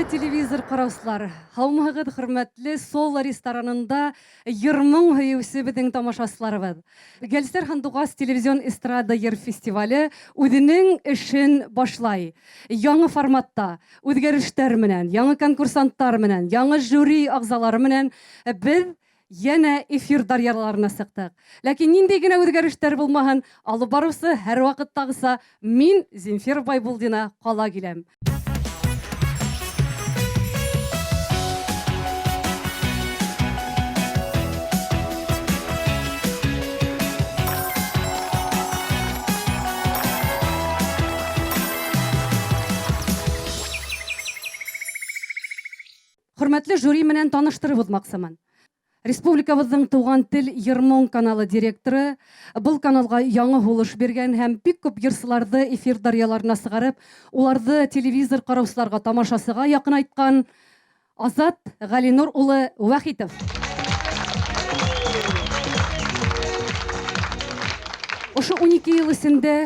Хөрмәтле телевизор ҡараусылар, һаумыһығыҙ, хөрмәтле Соло ресторанында йыр-моң һөйөүсе беҙҙең тамашасыларыбыҙ. Гәлсәр Һандуғас телевизион эстрада йыр фестивале үҙенең эшен башлай. Яңы форматта, үҙгәрештәр менән, яңы конкурсанттар менән, яңы жюри ағзалары менән беҙ йәнә эфир дарьяларына сыҡтыҡ. Ләкин ниндәй генә үҙгәрештәр булмаһын, алып барыусы һәр ваҡыттағыса мин, Земфира Байбулдина, ҡала киләм. Хөрмәтле жюри менән таныштырып уҙмаҡсымын. Республикабыҙҙың Туған тел йыр-моң каналы директоры, был каналға яңы һулыш биргән һәм бик күп йырсыларҙы эфир дарьяларына сығарып, уларҙы телевизор ҡараусыларға, тамашасыға яҡынайтҡан Азат Ғәлинур улы Вәхитов. Ошо 12 йыл эсендә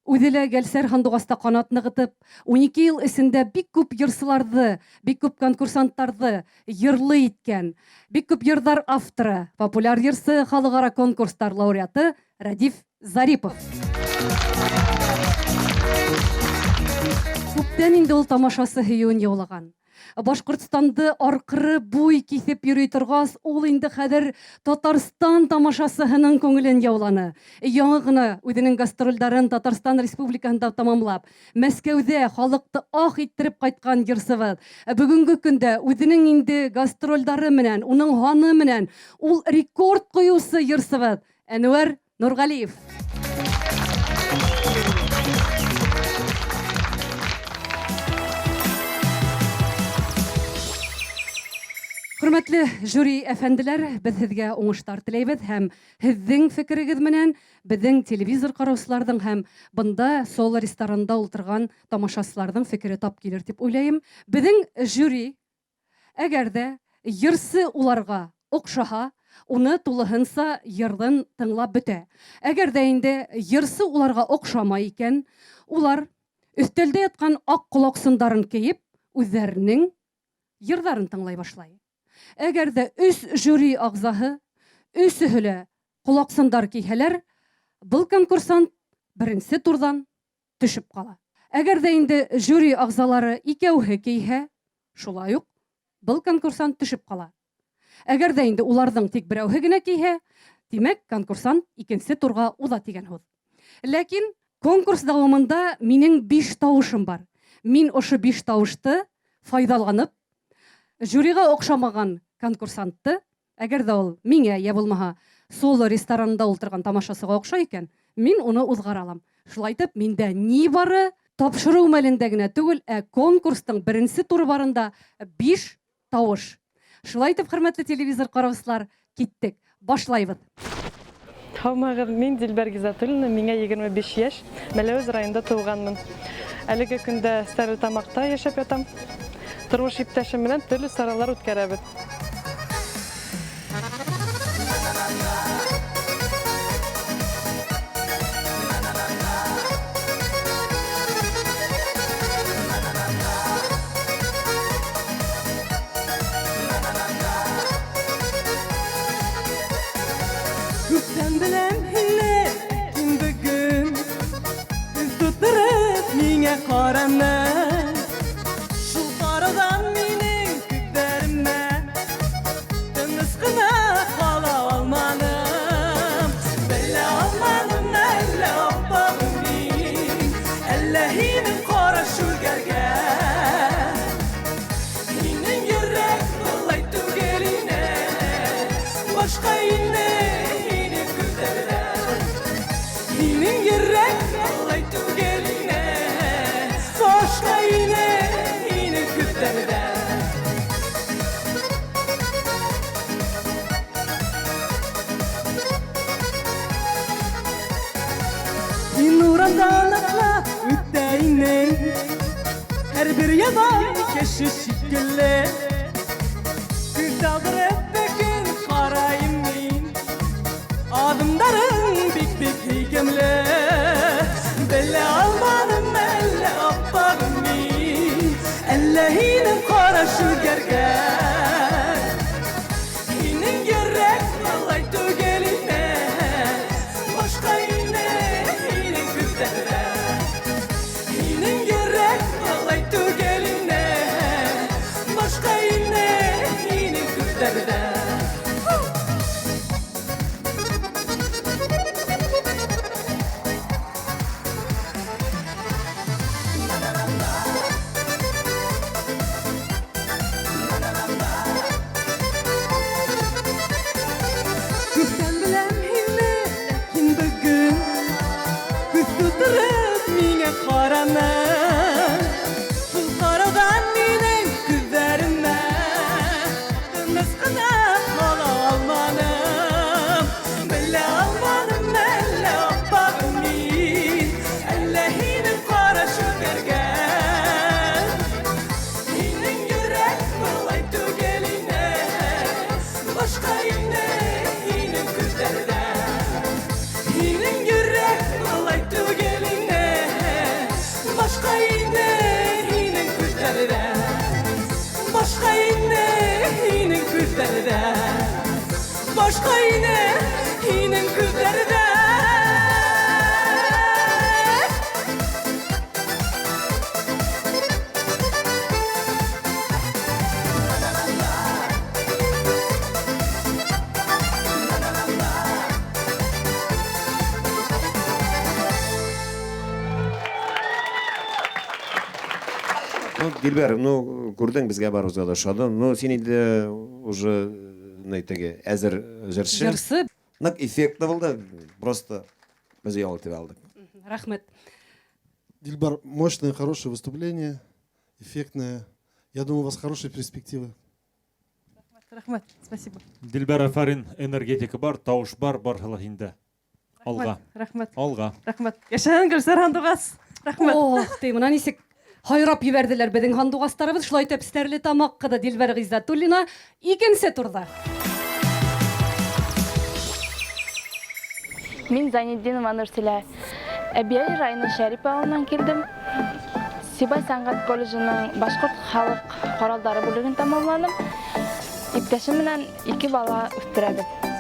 үҙе лә Гәлсәр Һандуғаста ҡанат нығытып, 12 йыл эсендә бик күп йырсыларҙы, бик күп конкурсанттарҙы йырлы иткән, бик күп йырҙар авторы, популяр йырсы, халыҡ-ара конкурстар лауреаты Рәдиф Зарипов. Күптән инде ул тамашасы һөйөүен яулаған. Башҡортостанды арҡыры буй киҫеп йөрөй торғас, ул инде хәҙер Татарстан тамашасыһының күңелен яуланы. Яңы ғына үҙенең гастролдәрен Татарстан Республикаһында тамамлап, Мәскәүҙә халыҡты ах иттереп ҡайтҡан йырсыбыҙ. Бөгөнгө көндә үҙенең инде гастролдары менән, уның һаны менән ул рекорд ҡуйыусы йырсыбыҙ Әнүәр Нурғәлиев. Хөрмәтле жюри әфәнделәр, беҙ һеҙгә уңыштар теләйбеҙ һәм һеҙҙең фекерегеҙ менән беҙҙең телевизор ҡараусыларҙың һәм бында Соло ресторанында ултырған тамашасыларҙың фекере тап килер тип уйлайым. Беҙҙең жюри Әгәр дә йырсы уларға оҡшаһа, уны тулыһынса йырҙын тыңлап бөтә. Әгәр дә инде йырсы уларға оҡшамай икән, улар өҫтәлдә ятҡан аҡ колаҡсындарын кейеп, үҙҙәренең йырҙарын тыңлай башлай. Әгәр дә өс жюри ағзаһы өсөһө лә колаҡсындар кейһәләр, был конкурсант беренсе турҙан төшөп ҡала. Әгәр ҙә инде жюри ағзалары икәүһе кейһә, шулай уҡ был конкурсант төшөп ҡала. Әгәр ҙә инде уларҙың тик берәүһе генә кейһә, тимәк, конкурсант икенсе турға уҙа тигән һүҙ. Ләкин конкурс дауамында минең биш тауышым бар. Мин ошо биш тауышты файҙаланып, жюриға оҡшамаған конкурсантты Әгәр ҙә ул миңә, йә булмаһа, Соло ресторанында ултырған тамашасыға оҡшай икән, мин уны уҙғара алам. Шулай итеп, миндә нибары тапшырыу мәлендә генә түгел, ә конкурстың беренсе туры барында биш тауыш. Шулай итеп, хөрмәтле телевизор караучылар, киттек, башлайбыҙ. Һаумыһығыҙ, мин Дилбәр Гизатуллина, миңә 25 йәш, Мәләүез районында тыуғанмын. Әлеге көндә Стәрлетамаҡта йәшәп ятам. Тормыш иптәшем белән төрле саралар үткәрәбеҙ. Күптән беләм һине, кин бөгөн Күҙ тутырып миңә ҡараны. Шул ҡарауҙан минең күҙҙәремә Тыныс ҡына ҡала алманым. Белә алманым, әллә аппағым мин, Әллә һинең ҡараш үҙгәргән. Һинең йөрәк былай түгел ине, Башҡа ине һинең күҙҙәрҙә. Һинең йөрәк былай түгел ине, Башҡа ине һинең күҙҙәрҙә. Һин урамдан атлап үтә инең, Һәр бер ябай кеше шикелле. Күҙ талдырып бөгөн ҡарайым мин, Аҙымдарың бик-бик һөйкөмлө. Белә алманым, әллә аппағым мин, Әллә һинең ҡар күҙҙәрҙә. Күптән беләм һине, ләкин бөгөн күҙ тутырып миңә ҡараны. Шул ҡарауҙан минең күҙҙәремә тыныс ҡына ҡала алманым. Белә алманым, әллә аппағым мин, әллә һинең ҡараш үҙгәргән. Һинең йөрәк былай түгел ине, башҡа ине һинең күҙҙәрҙә. Һинең йөрәк былай түгел ине, башҡа ине һинең күҙҙәрҙә. Башҡа ине һинең күҙҙәрҙә. Башҡа ине һинең күҙҙәрҙә. Ну, Дилбәр, ну, күрҙең, беҙгә барыбыҙға ла ошаны. Ну, һин инде уже, ни теге, әҙер йырсы. Йырсы. Ныҡ эффектно булды. Просто беҙ ял итеп алдыҡ. Рәхмәт. Дильбар, мощное, хорошее выступление, эффектное. Я думаю, у вас хорошие перспективы. Рәхмәт, спасибо. Дилбәр, афарин, энергетика бар, тауыш бар, барыһы ла һиндә. Алға. Рәхмәт. Алға. Рәхмәт. Йәшәһен Гөлсәр һандуғас. Рәхмәт. Ох, ти, мына нисек һайрап ебәрҙеләр беҙҙең һандуғастарыбыҙ. Шулай итеп, Стәрлетамаҡ ҡыҙы Дилбәр Ғиззәтуллина икенсе турҙа. Мин Зайнетдинова Нурсилә. Әбйәлил районы Шәрип ауылынан килдем. Сибай сәнғәт колледжының башҡорт халыҡ ҡоралдары бүлеген тамамланым. Иптәшем менән 2 бала үҫтерәбеҙ.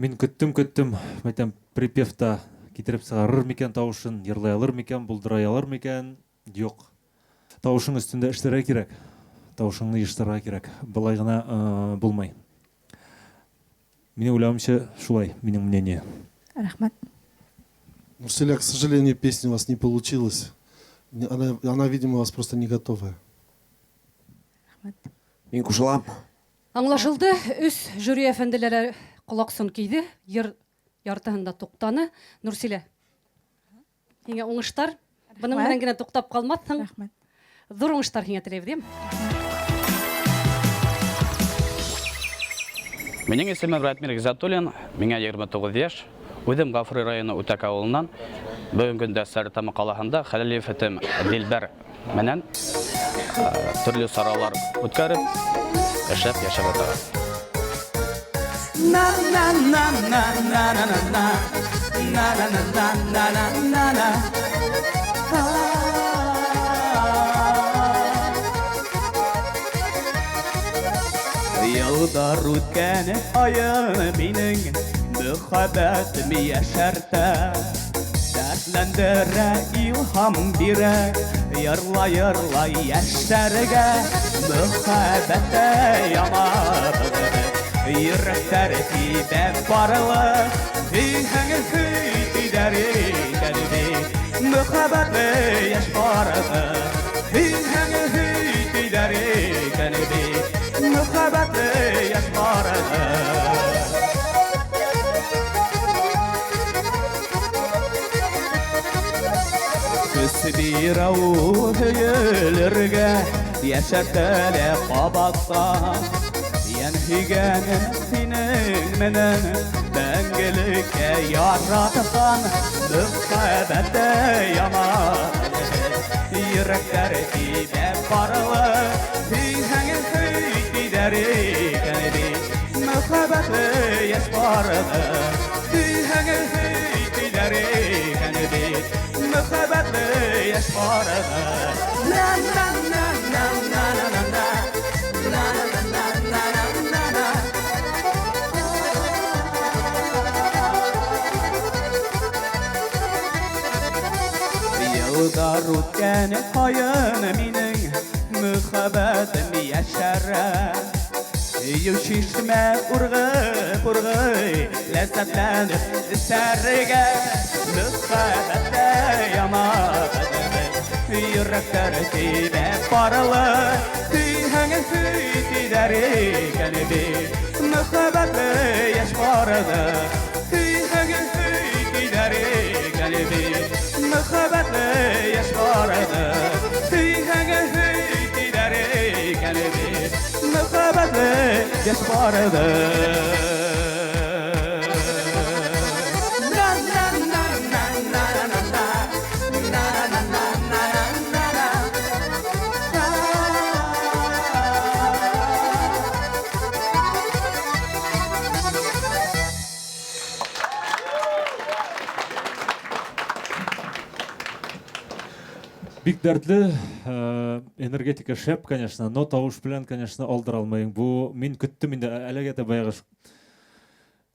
Мин көттөм, көттөм, әйтәм, припевта китереп сығарыр микән тауышын, йырлай алыр микән, булдыра алыр микән? Юҡ. Тауышың өҫтөндә эшләргә кәрәк. Тауышыңды йыштырырға кәрәк. Былай ғына булмай. Минең уйлауымса, шулай, минең мнение. Рәхмәт. Нурсиля, к сожалению, песня у вас не получилась. Она, видимо, у вас просто не готовая. Рәхмәт. Мин ҡушылам. Аңлашылды. Өс жюри әфәнделәре ҡолаҡсын кейҙе, йыр яртыһында туҡтаны. Нурсилә, һиңә уңыштар. Бының Рәхмәт. менән генә туҡтап ҡалмаҫһың. Рәхмәт. Ҙур уңыштар һиңә теләйбеҙ, йәме? Минең исемем Радмир Ғиззәтуллин, миңә 29 йәш. Үҙем Ғафури районы Үтәк ауылынан. Бөгөнгө көндә Стәрлетамаҡ ҡалаһында хәләл ефетем Дилбәр менән төрлө саралар үткәреп, эшләп йәшәп ятабыҙ. На на на на на на на на на на на на на на на. Йылдар үткән һайын минең мөхәббәтем йәшәртә. Дәртләндерә, илһам бирә, йырлай-йырлай йәшәргә. Мөхәббәттә янабыҙ, йөрәктәр тибә парлы. Һөйһәң һөй тиҙәр икән бит, мөхәббәтле йәш парлы. Һөйһәң һөй тиҙәр икән бит, мөхәббәтле йәш парлы. Көс бирә ул һөйөлөргә, йәшәртелә ҡабаттан. Йән һөйгәнем һинең менән мәңгелеккә яратҡан. Мөхәббәттә янабыҙ, йөрәктәр тибә парлы. Һөйһәң һөй тиҙәр икән бит, мөхәббәтле йәш парлы. Һөйһәң һөй тиҙәр икән бит, мөхәббәтле йәш парлы. На-на-на-на-на-на-на-на. На-на-на-на-на-на-на. Йылдар үткән һайын минең мөхәббәтем йәшәрә. Һөйөү шишмә урғып-урғый, ләззәтләнеп эсәргә. Мөхәббәттә янабыҙ, йөрәктәр тибә парлы. Һөйһәң һөй тиҙәр икән бит, мөхәббәтле йәш парлы. Һөйһәң һөй тиҙәр икән бит, мөхәббәтле йәш парлы. Һөйһәң һөй тиҙәр икән бит, мөхәббәтле йәш парлы. Бик дәртле, энергетика шәп, конечно, но тауыш белән, конечно, алдыра алмайым. Бу мин көттем инде, әлегә дә баягы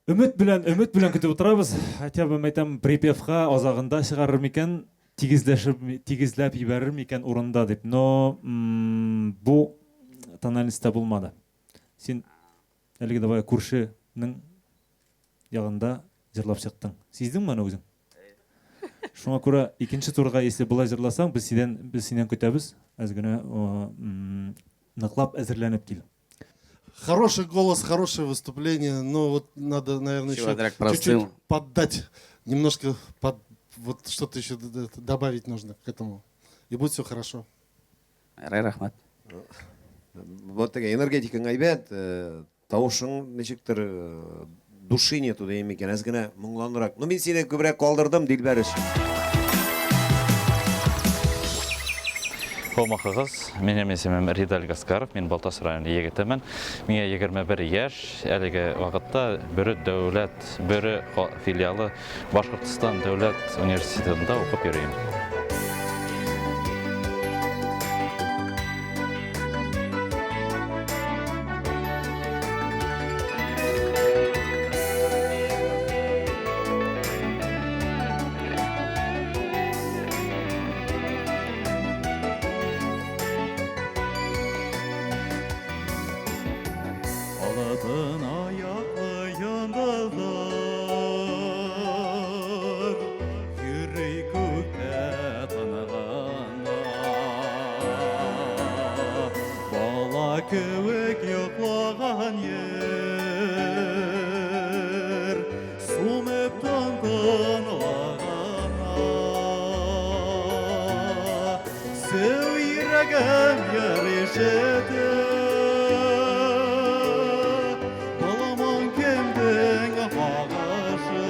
өмет белән, өмет белән көтеп утырабыз. Хотя бы, әйтәм, припевка азагында чыгарыр микән, тигезләп җибәрер микән урында дип. Но бу тональностьта булмады. Син әлеге дә баягы күршенең ягында җырлап чыктың. Сиздеңме аны үзең? Шуңа күрә икенче турга, если болай җырласаң, без синнән көтәбез. Әз генә ныклап әзерләнеп кил. Хороший голос, хорошее выступление, но надо, наверное, Чего, еще Драк, чуть-чуть простыл? поддать, немножко под, вот что-то еще добавить нужно к этому. И будет все хорошо. Рай рәхмәт. Вот такая энергетика әйбәт, тавышың ничектер души нету дигән микән, әз генә моңланырак. Ну, мин сине күбрәк калдырдым, Дилбәр өчен. Һаумыһығыҙ, минең исемем Ридаль Гаскаров, мин Балтас районы егетемен. Миңә 21 йәш, әлеге ваҡытта Бөрө дәүләт, Бөрө филиалы Башҡортостан дәүләт университетында уҡып йөрөйөм. Алтын аяҡлы йондоҙҙар йөрөй күктә тынғанда. Бала кеүек йоҡлаған ер сумып тын-тынлағана. Сеү йөрәгем йыр ишетә, баламан кемдең һағышы?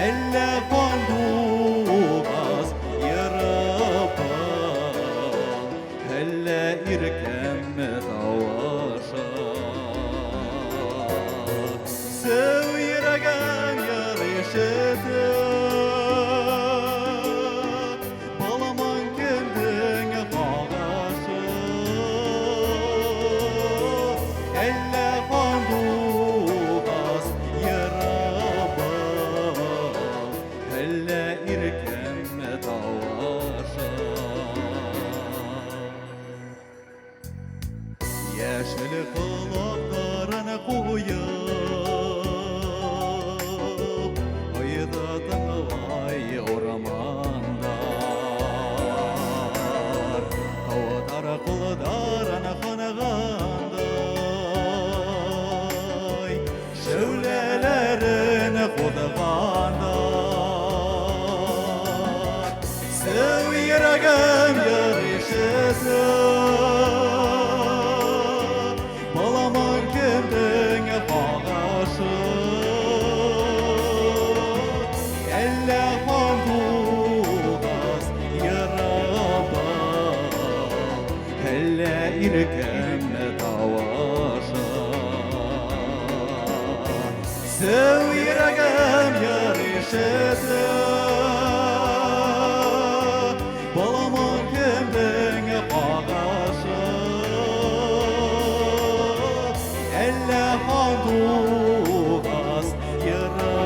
Әллә ҡандуғас йырыпын, әллә иркәмме тауышы? Сеү йөрәгем йыр ишетә, баламан кемдең һағышы? Йәшел ҡолаҡтарын ҡуйып, Айҙа тыңлай урмандар. Тауҙар ҡулдарын һонғандай, Шәүләләрен ҡуҙғандар. Сеү йөрәгем йыр ишетә, Баламын кемдең ҡағышы? Әллә һандуғас йыры был, Әллә иркәм тауышы? Сеү йөрәгем йыр ишетә, Баламын кемдең ҡағышы? Әллә һандуғас йыры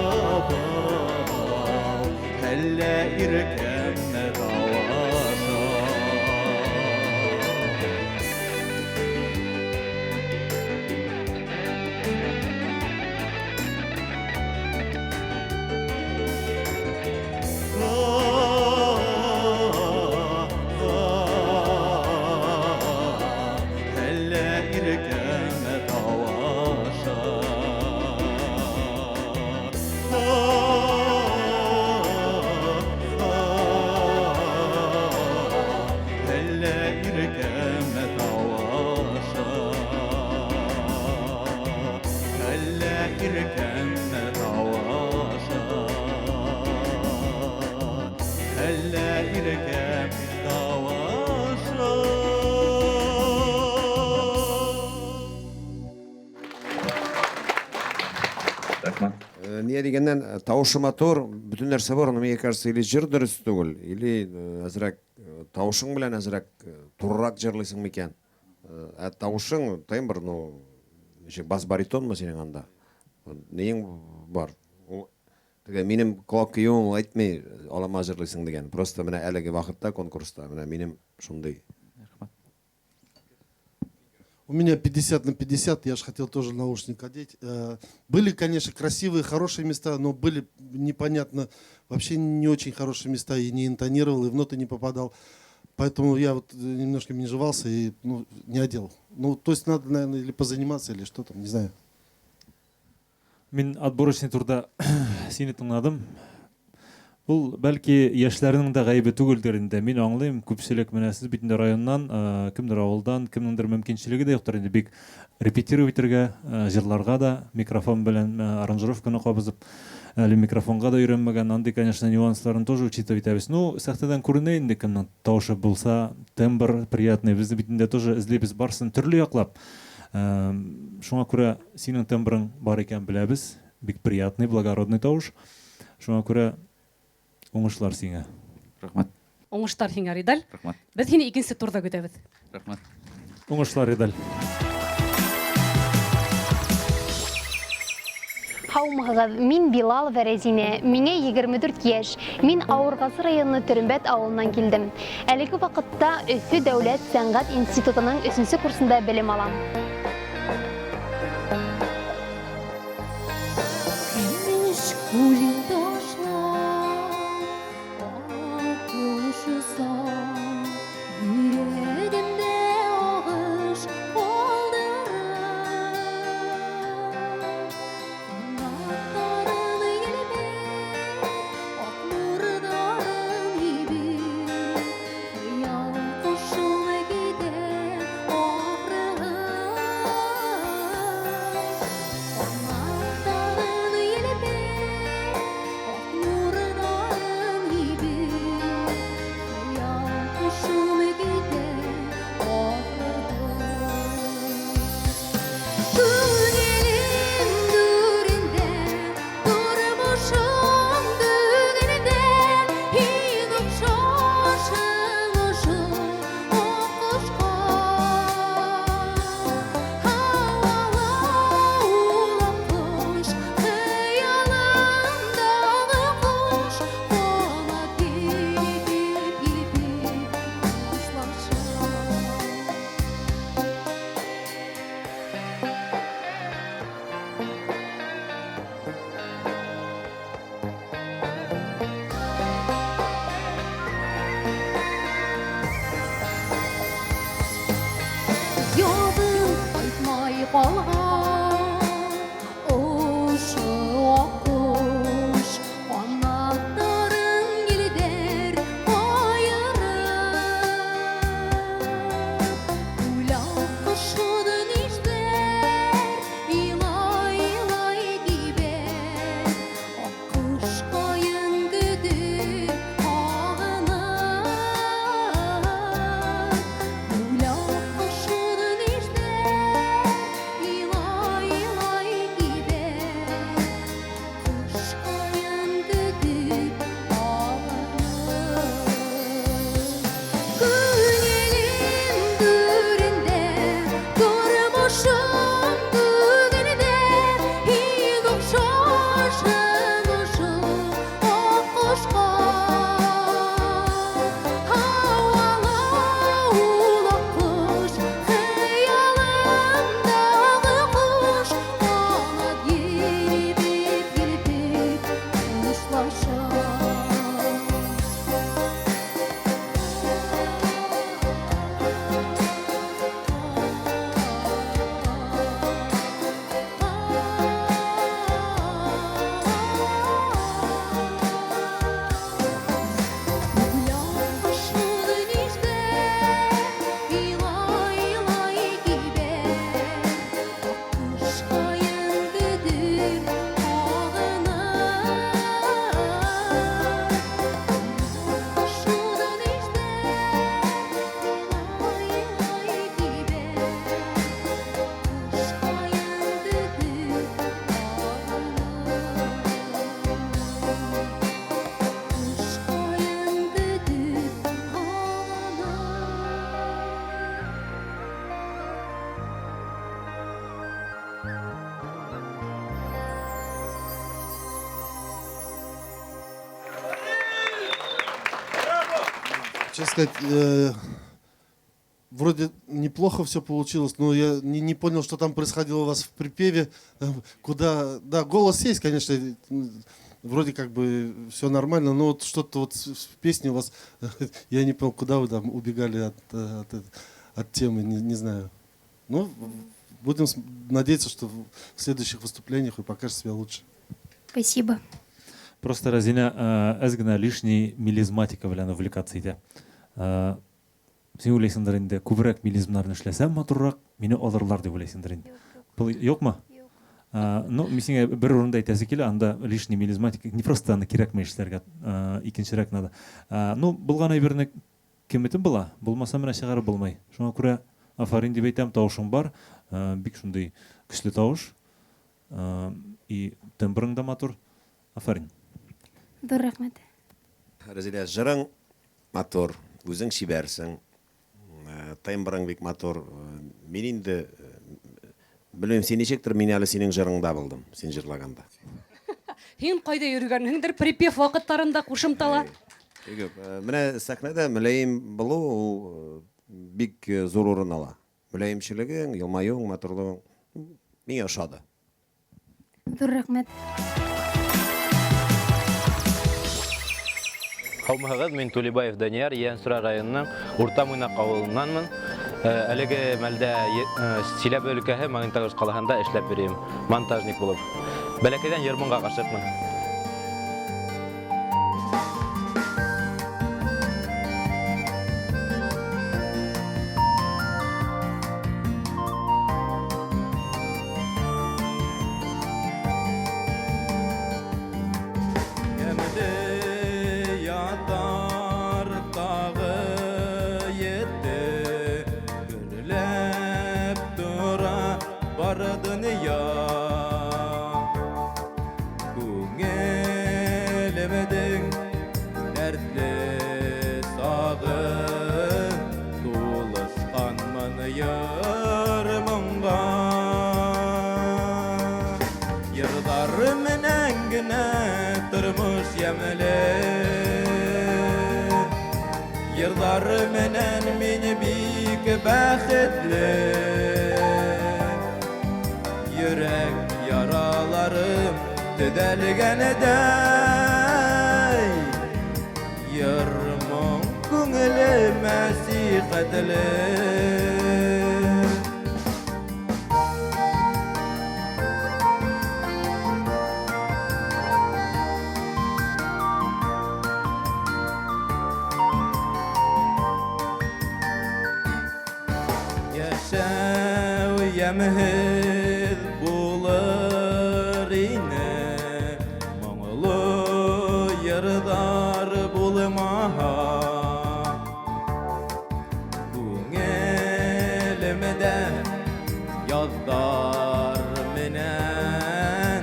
был, Әллә иркәм тауышы? Әллә иркәм тауышы? Әллә иркәм тауышы? Әллә иркәм тауышы? Әллә иркәм тауышы? Рәхмәт. Ни дигәннән, тавышы матур, бөтен нәрсә бар, но мне кажется, или җыр дөрес түгел, или әзрәк тавышың белән әзрәк турырак җырлыйсың микән? Ә тавышың тембр, ну, ничек бас-баритонмы синең анда? Нең бар? Ул теге минем колак киюем ул әйтми, алама җырлыйсың дигән. Просто менә әлеге вакытта конкурста менә минем шундый. У меня 50 на 50, я же хотел тоже наушник одеть. Были, конечно, красивые, хорошие места, но были непонятно, вообще не очень хорошие места, и не интонировал, и в ноты не попадал. Поэтому я вот немножко менжевался и, ну, не одел. Ну, то есть надо, наверное, или позаниматься, или что там, не знаю. Мин отборочный турда сине тыңладым. Ул бәлки яшьләрнең дә гаебе түгелдер инде. Мин аңлыйм, күпчелек менә сез бит инде районнан, кемдер авылдан, кемнеңдер мөмкинчелеге дә юктыр инде бик репетировать итәргә, җырларга да, микрофон белән аранжировканы кабызып, әле микрофонга да өйрәнмәгән, андый, конечно, нюансларын тоже учитывать итәбез. Ну, сәхнәдән күренә инде кемнең тавышы булса, тембр приятный. Без бит инде тоже эзлибез барсын төрле яклап. Шуңа күрә синең тембрың бар икән беләбез. Бик приятный, благородный тавыш. Шуңа күрә уңышлар сиңа. Рәхмәт. Уңышлар һиңа, Ридаль. Рәхмәт. Без һине икенче турда көтәбез. Рәхмәт. Уңышлар, Ридаль. Һаумыһығыҙ, мин Билалова Рәзинә, миңә 24 йәш. Мин Ауырғазы районы Төрөмбәт ауылынан килдем. Әлеге ваҡытта Өфө дәүләт сәнғәт институтының өсөнсө курсында белем алам. Көмөш күлен ташлап, ак ушса, йөрәгемдә ағыш ҡалдырып, Канаттарын елпеп, ак нурҙарын һибеп, хыял ҡошом китә ахырыһы. Канаттарын елпеп, Честно сказать, вроде неплохо все получилось, но я не понял, что там происходило у вас в припеве. Куда... Да, голос есть, конечно, вроде как бы все нормально, но вот что-то вот в песне у вас, я не понял, куда вы там убегали от темы, не знаю. Ну, будем надеяться, что в следующих выступлениях вы покажете себя лучше. Спасибо. Просто Разиля әҙ генә лишний мелизматика белән увлекаться итә. Син уйлайһыңдыр инде, күберәк мелизмнарны эшләсәм матуррак, мине алырлар дип уйлайһыңдыр инде. Был юҡмы? Ну, мин һиңә бер урында әйтәсе килә, анда лишний мелизматика, не просто аны кирәкмәй эшләргә, икенсерәк надо. Ну, булган әйберне киметеп була, булмаса менә сығарып булмай. Шуңа күрә афарин дип әйтәм, тавышың бар, бик шундый көслө тавыш, и тембрың да матур. Афарин. Ҙур рәхмәт. Рәзилә, жырың матур, үзең сибәрсең, тембрың бик матур. Мин инде, белмим, син ничектер, мин әле синең жырыңда булдым, син жырлаганда. Һин ҡайҙа йөрөгәнһеңдер, припев ваҡыттарында ҡушымтала. Юк, менә сәхнәдә мөләйем булыу ул бик ҙур урын ала. Мөләйемселегең, йылмайыуың, матурлығың миңә ошады. Ҙур рәхмәт. Һаумыһығыҙ, мин Тулибаев Данияр, Ейәнсура районының Урта Муйнаҡ ауылынанмын. Әлеге мәлдә Силәбе өлкәһе Магнитогорск ҡалаһында эшләп йөрөйөм, монтажник булып. Бәләкәйҙән йыр-моңға ғашиҡмын. Йырҙар менән мин бик бәхетле, йөрәк яраларым төҙәлгәндәй, йыр-моң күңелемә сихәтле. Йәшәү йәмһеҙ булыр ине, моңло йырҙар булмаһа. Күңелемдә яҙҙар менән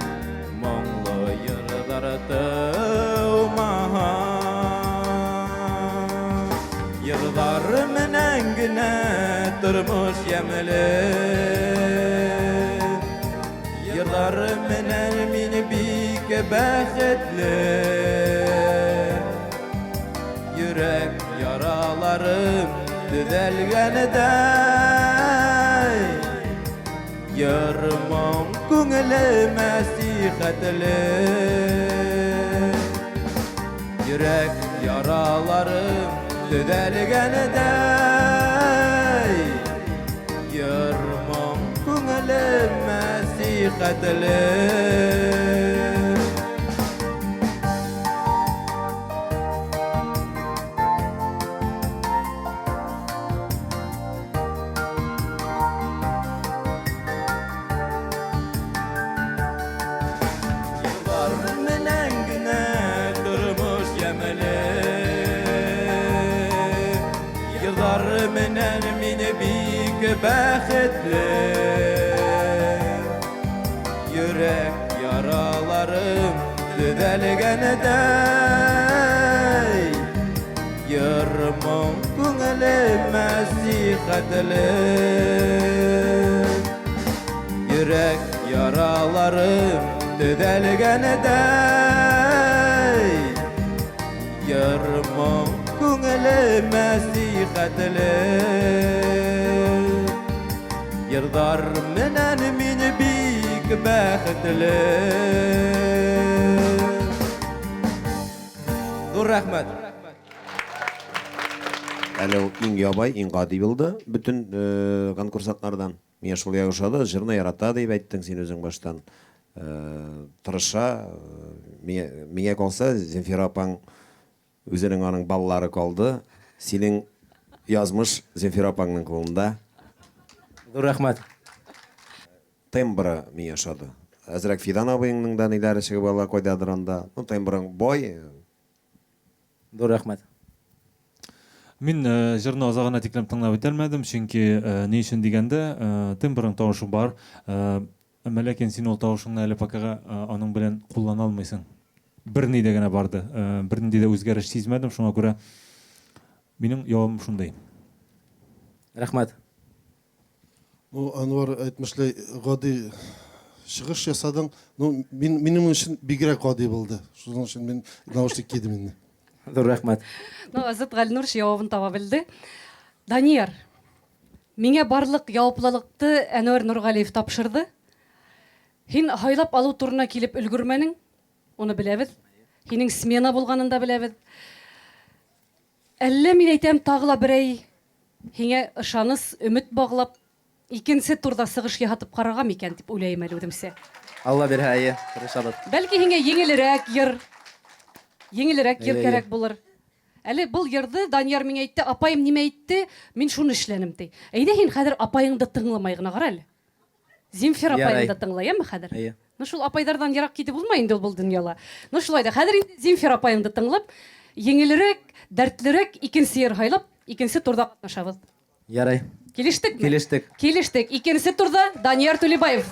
моңло йырҙар тыумаһа. Йырҙар менән генә тормош йәмле, йырҙар менән мин бик бәхетле. Йөрәк яраларым төҙәлгәндәй, йыр-моң күңелемә сихәтле. Йөрәк яраларым төҙәлгәндәй, йыр-моң күңелемә сихәтле. Йырҙар менән генә тормош йәмле, йырҙар менән мин бик бәхетле. Йөрәк яраларым төҙәлгәндәй, йыр-моң күңелемә сихәтле. Йөрәк яраларым төҙәлгәндәй, йыр-моң күңелемә Күңелемә сихәтле. Йырҙар менән мин бик бәхетле. Ҙур рәхмәт. Әле ул иң ябай, иң гади булды бөтен конкурсантлардан. Миңа шул ягы ошады, җырны ярата дип әйттең син үзең баштан. Тырыша, миңа калса, Земфира апаң үзенең аның баллары калды. Синең язмыш Земфира апаңның кулында. Ҙур рәхмәт. Тембры миңа ошады. Әзрәк Фидан абыеңның да ниләре чыгып ала кайдадыр анда. Ну, тембрың бай. Ҙур рәхмәт. Мин җырны азагына тиклем тыңлап үтәлмәдем, чөнки ни өчен дигәндә, тембрың тавышы бар, әмма ләкин син ул тавышыңны әле покага аның белән куллана алмыйсың. Берни дә генә барды, бернинди дә үзгәреш сизмәдем, шуңа күрә минем явым шундый. Рәхмәт. Ну, Анвар әйтмешләй, гади чыгыш ясадың. Ну, мин, минем өчен бигрәк гади булды. Шуның өчен мин наушник кидем инде. Ҙур рәхмәт. Ну, Азат Галинурович явабын таба белде. Данияр, миңа барлык яваплылыкты Әнвәр Нургалиев тапшырды. Һин һайлап алыу турына килеп өлгермәнең, уны беләбеҙ. Һинең смена булғанын да беләбеҙ. Әллә мин әйтәм, тағы ла берәй һиңә ышаныс, өмөт бағлап, икенсе турҙа сығыш яһатып ҡарарға микән тип уйлайым әле үҙемсә. Алла бирһә, эйе, тырышабыҙ. Бәлки һиңә еңелерәк йыр, еңелерәк йыр Эйе, эйе. кәрәк булыр. Әле был йырҙы Данияр миңә әйтте, апайым нимә әйтте, мин шуны эшләнем ти. Әйҙә һин хәҙер апайыңды тыңламай ғына ҡара әле. Земфира Ярай. апайыңды тыңла, йәме хәҙер? Эйе. Ну шул апайҙарҙан йыраҡ китеп булмай инде ул был донъяла. Ну шулай да хәҙер инде Земфира апайыңды тыңлап, еңелерәк, дәртлерәк икенсе йыр һайлап, икенсе турҙа ҡатнашабыҙ. Ярай. Килештекме? Килештек. Килештек. Икенсе турҙа Данияр Түлебаев.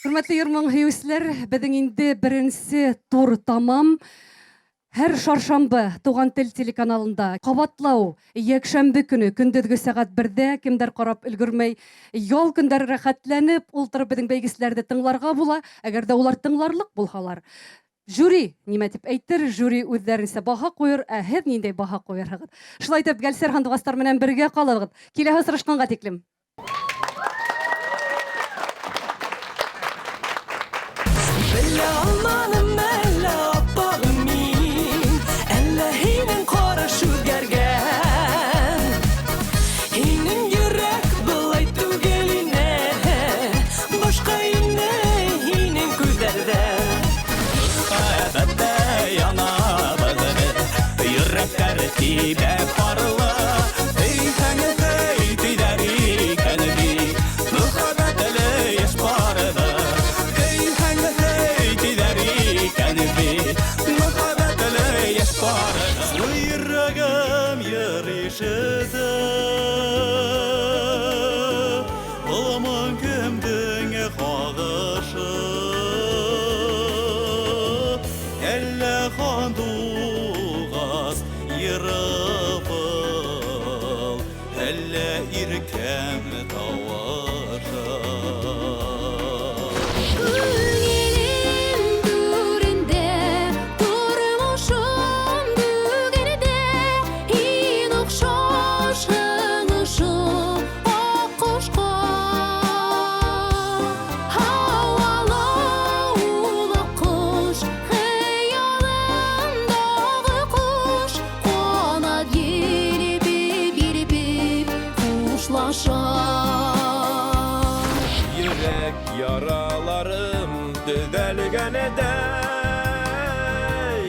Хөрмәтле йыр-моң һөйөүселәр, беҙҙең инде беренсе тур тамам. Һәр шаршамбы Туған тел телеканалында ҡабатлау йәкшәмбе көнө көндөҙгө сәғәт 1-дә кемдәр ҡарап өлгөрмәй, ял көндәре рәхәтләнеп ултырып беҙҙең бәйгеселәрҙе тыңларға була, әгәр ҙә улар тыңларлыҡ булһалар. Жюри нимә тип әйтер, жюри үҙҙәренсә баһа ҡуйыр, ә һеҙ ниндәй баһа ҡуйырһығыҙ? Шулай итеп, Гәлсәр һандуғастар менән бергә ҡалығыҙ. Киләһе осрашҡанға тиклем. Белә алманым әллә аппағым мин, әллә һинең ҡараш үҙгәргән. Һинең йөрәк былай түгел ине, башҡа ине һинең күҙҙәрҙә. Мөхәббәттә янабыҙ беҙ, йөрәктәр тибә парлы. Һөйһәң һөй тиҙәр икән бит, мөхәббәтле йәш барҙы. Һөйһәң һөй тиҙәр икән бит, мөхәббәтле йәш барҙы. Йөрәгем йыр ишетә, был кемдең ҡағышы? Әллә һандуғас йыры был, әллә иркәм тауышы? Күңелем түрендә, тормошом бөгөндә, һин оҡшашһың ошо аҡҡошҡа. Һауала ул аҡҡош, хыялымдағы ҡош, ҡанат елпеп-елпеп хушлаша. Йөрәк яраларым төҙәлгәндәй,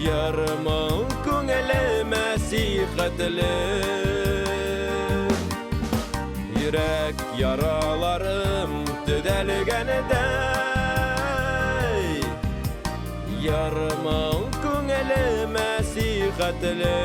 ярымың күңелемә сихәтле. Йөрәк яраларым төҙәлгәндәй, ярымың күңелемә сихәтле.